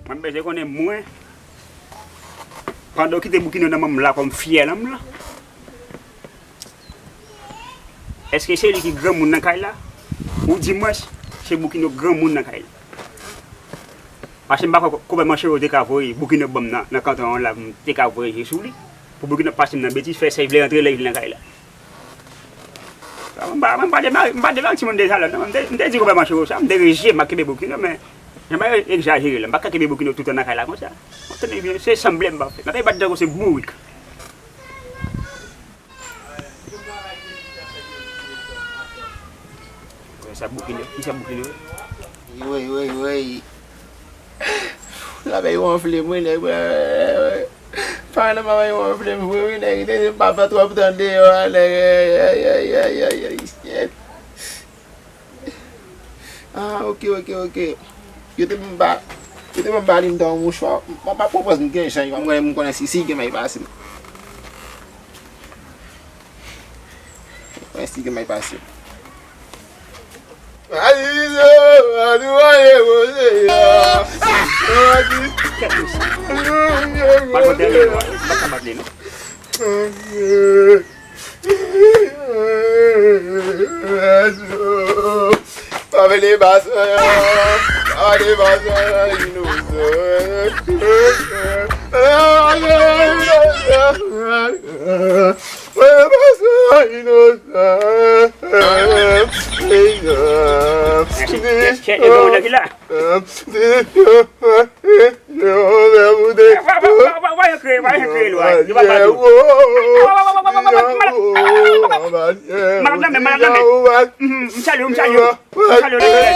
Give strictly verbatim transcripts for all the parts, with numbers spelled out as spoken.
Mwen bezwen konnen mwen, pandan w kite boukino nan men m la kòm fiyèl an m lan, èske se li ki granmoun nan kay la? Ou dimwens, se boukino granmoun nan kay la? Paske m pa kwè Kòmè Manchero te ka voye boukino ban m nan, nan kanton an la, m te ka voye je sou li. Pou boukino pase m nan betiz, fè sa l vle, rantre lè l vle nan kay la. Mwen pa, mwen pa demare, mwen pa demare timoun de salon, non. Mwen te, mwen te di konpè Manchero sa, mwen te rejte, m pa kenbe boukino, men jan bagay egzajere la, m pa ka kenbe boukino toutan nan kay la konsa. Mwen tande vin, se sanble m pa fè. M ap bat tankou se bourik. Sa boukino, ki sa boukino? Woy, woy, woy. Labèy wonfle m wi, nèg. Farin nan mwen wonfle m vre wi, nèg. Depi m pa fè twòp tan deyò a, nèg. Ay, ay, ay, ay, ay, shit. Ah, ok, ok, ok. Yo te ban m ba, yo te ban m ba li m dan yon mouchwa. M, m ap pran pòz m gen jan, m konnen, m konnen si, si gen may pase m. Mwen si gen may pase. Alizo, anou ale koze a. Mwen di. Kèt mesye. Pa konte li, non. M pa ka bat li, non. Pa vle basan an. Pa vle basan an, inosan. Chèche, chèche, chèche, chèche, chèche, chèche, chèche. Yo, men ou de. Wa, wa, wa, wa, wa, yo kreye, wa, yo kreye, lwa. Yo pa pale. Wa, wa, wa, wa, wa, wa, wa, malad. Malad nan men, malad nan men. Mhm, m salye w, m salye w. M salye w, lè, lè.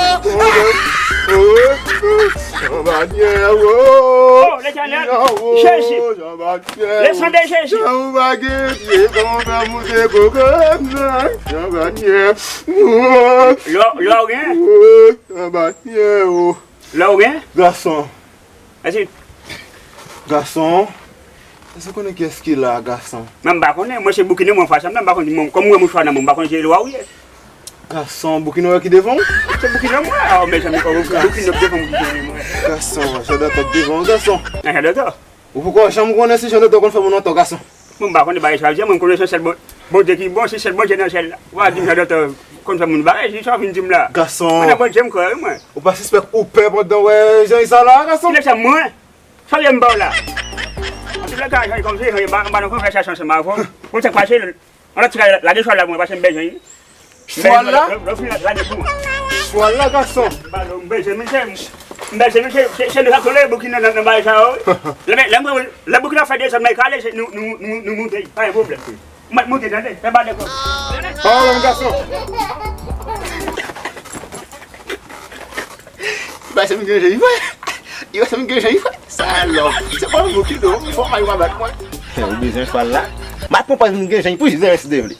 Oh, Letènèl, Jezi. Le sang de Jésus. Lò, lò, gen. Lò gen? Gason. Èske gason? Èske w konnen kiyès ki la, gason? Mwen, m pa konnen. Mwen, se boukino mwen fè sa. Mwen, m pa konnen. Mwen, kòm mwen mouchwa nan men m, m pa konnen se lwa ou ye. Gason, boukino wè ki devan w? Se boukino mwen. Ah, mezanmi, oh, boukino devan mwen ki devan mwen. Gason, Jan Dòtò devan w, gason. Jan Dòtò. Ou poko janm konnen si Jan Dòtò konn fè moun antò, gason. Mwen, m pa konnen bagay sa, mwen, m konnen se sèl Bon-, Bondye ki bon, se sèl Bondye nan syèl la. W a di m Jan Dòtò konn fè moun bagay, se sa w vin di m la. Gason. Mwen, nan Bondye m kwè, wi, mwen. Ou pa sispèk ou pè pandan w wè jan sa la, gason? Kilè sa mwen? Sa w ye m ba w la? Antoulèka, jan kòmsi, jan ba, ba nan konvèsasyon ansanm avè w. Bon, sa k pase, an lòt ti kay la, lage chwal la pou mwen, pase m bezwen. Chwal la? Lè, lè, lè w fin la, lage pou mwen. Chwal la, gason. M bezwen, misye. M bezwen, misye. Se, se nou sa k tole boukino nan, nan bagay sa yo, wi. Lè, lè, lè boukino fè dezòd, mwen kale, se nou, nou, nou, nou moute. Pa gen pwoblèm. Mwen moute, tande. Fè ba de kòb. Pa wè m, gason. Li pa se m gen jan li fè. Li pa se m gen jan li fè. Salòp. Se pa yon boukino. Fò may pa bat mwen. Ou bezwen chwal la? M ap pran pòz m gen jan li pou jizè si Dye vle.